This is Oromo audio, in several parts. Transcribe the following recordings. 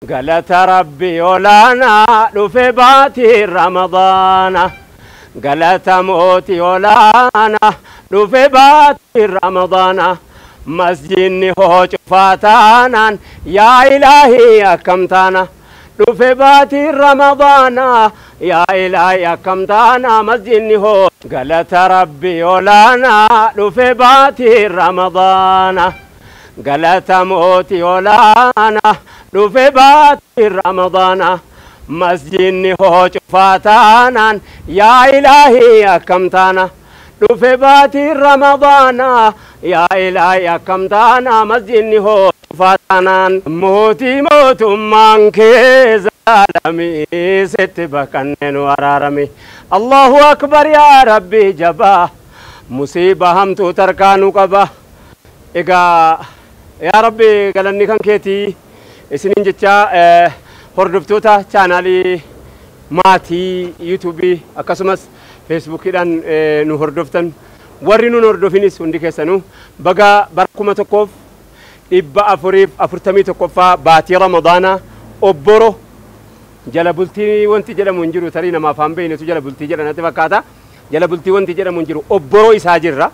Galata Rabbii olaanaa dhufe baatii Ramadaana. Galata mootii olaanaa dhufe baatii Ramadaana. Masjidni hoo cufaa taanaan yaa Ilaahii akkam taana. Dhufe baatii Ramadaana yaa Ilaahii akkam taana masjidni hoo. Galata Rabbii olaanaa dhufe baatii Ramadaana. Galata mootii olaanaa dhufe baatii Ramadaana. Masjidni hoo cufaa taanaan yaa Ilaahii akkam taana. Dhufe baatii Ramadaana yaa Ilaahii akkam taana masjidni hoo cufaa taanaan. Mootii mootummaan kee zaalamii sitti baqannee nu araarami. Allahu akbar yaa Rabbi jabaa musiiba hamtuu tarkaa nu qaba. Egaa yaa Rabbi galanni kan keetii isiniin jecha hordoftoota chaanaalii maatii yuutuubii akkasumas feesbuukiidhaan nu hordoftan warri nun hordofinis hundi keessanuu baga bara 1441ffaa baatii Ramadaanaa obboro jala bultii wanti jedhamu hin jiru tarii namaaf afaan beeynetu jala bultii jedha natti fakkaata. Jala bultii wanti jedhamu hin jiru obboroo isaa jirra.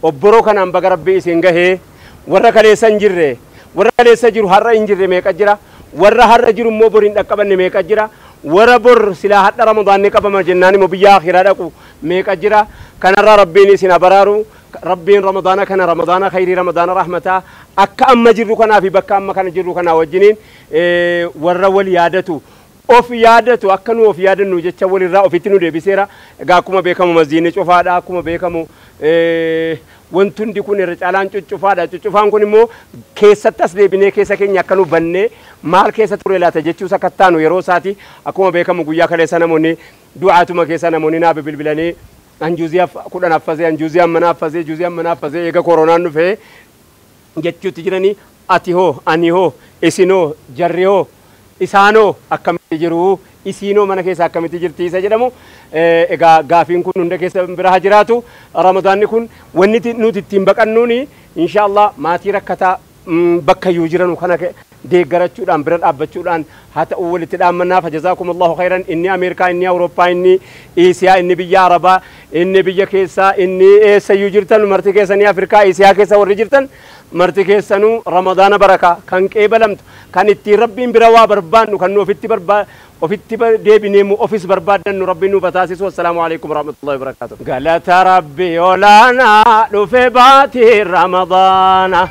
Obboroo kanaan baga Rabbi isin gahee warra kaleessa hin jirre warra kaleessa jiru har'a hin jirre meeqa jira, warra har'a jiru immoo bor hin dhaqqabanne meeqa jira, warra bor silaa hadha Ramadaanni qabama jennaan immoo biyya akhiraa dhaqu meeqa jira. Kanarraa Rabbiin isin abaraaru. Rabbiin Ramadaana kana Ramadaana khayrii Ramadaana rahmataa akka amma jirru kanaa fi bakka amma kana jirru kanaa wajjiniin warra wal yaadatu of yaadatu akka nu of yaadannu jecha walirraa ofitti nu deebiseera. Egaa akkuma beekamu masjiidni cufaadha, akkuma beekamu wanti hundi kun irra caalaan cuccufaadha. Cuccufaan kun immoo keessatti as deebinee keessa keenya akka nu bannee maal keessa ture laata jechuus akka taanu yeroo isaati. Akkuma beekamu guyyaa kaleessa namoonni du'aatuma keessa namoonni naa bilbilanii anjuuzii 10 affasee anjuuzii mana affasee juuzii mana affasee eega koronaan dhufee jechuutti jiranii ati hoo ani hoo isinoo jarri hoo isaanoo akkamitti jiru isiinoo mana keessa akkamitti jirti isa jedhamu. Egaa gaafiin kun hunda keessa bira haa jiraatu. Ramadaanni kun wanni nuti ittiin baqannuuni inshaallah maatii rakkataa bakka iyyuu jiranu kana deeggarachuudhaan bira dhaabbachuudhaan haa ta'u walitti dhaammannaaf. Jazaakumullahu khairan. Inni Ameerikaa, inni Awurooppaa, inni Iisiyaa, inni biyya Arabaa, inni biyya keessaa, inni eessayyuu jirtan marti keessanii Afrikaa, Iisiyaa keessa warri jirtan marti keessanuu Ramadaana barakaa kan qeebalamtu kan ittiin Rabbiin bira waa barbaannu kan nu ofitti ofitti deebinee ofis barbaaddannu Rabbiin nu bataasisu. Assalaamu alaikum warahmatullahi wabarakaatuh. Galata Rabbii olaanaa dhufe baatii Ramadaana.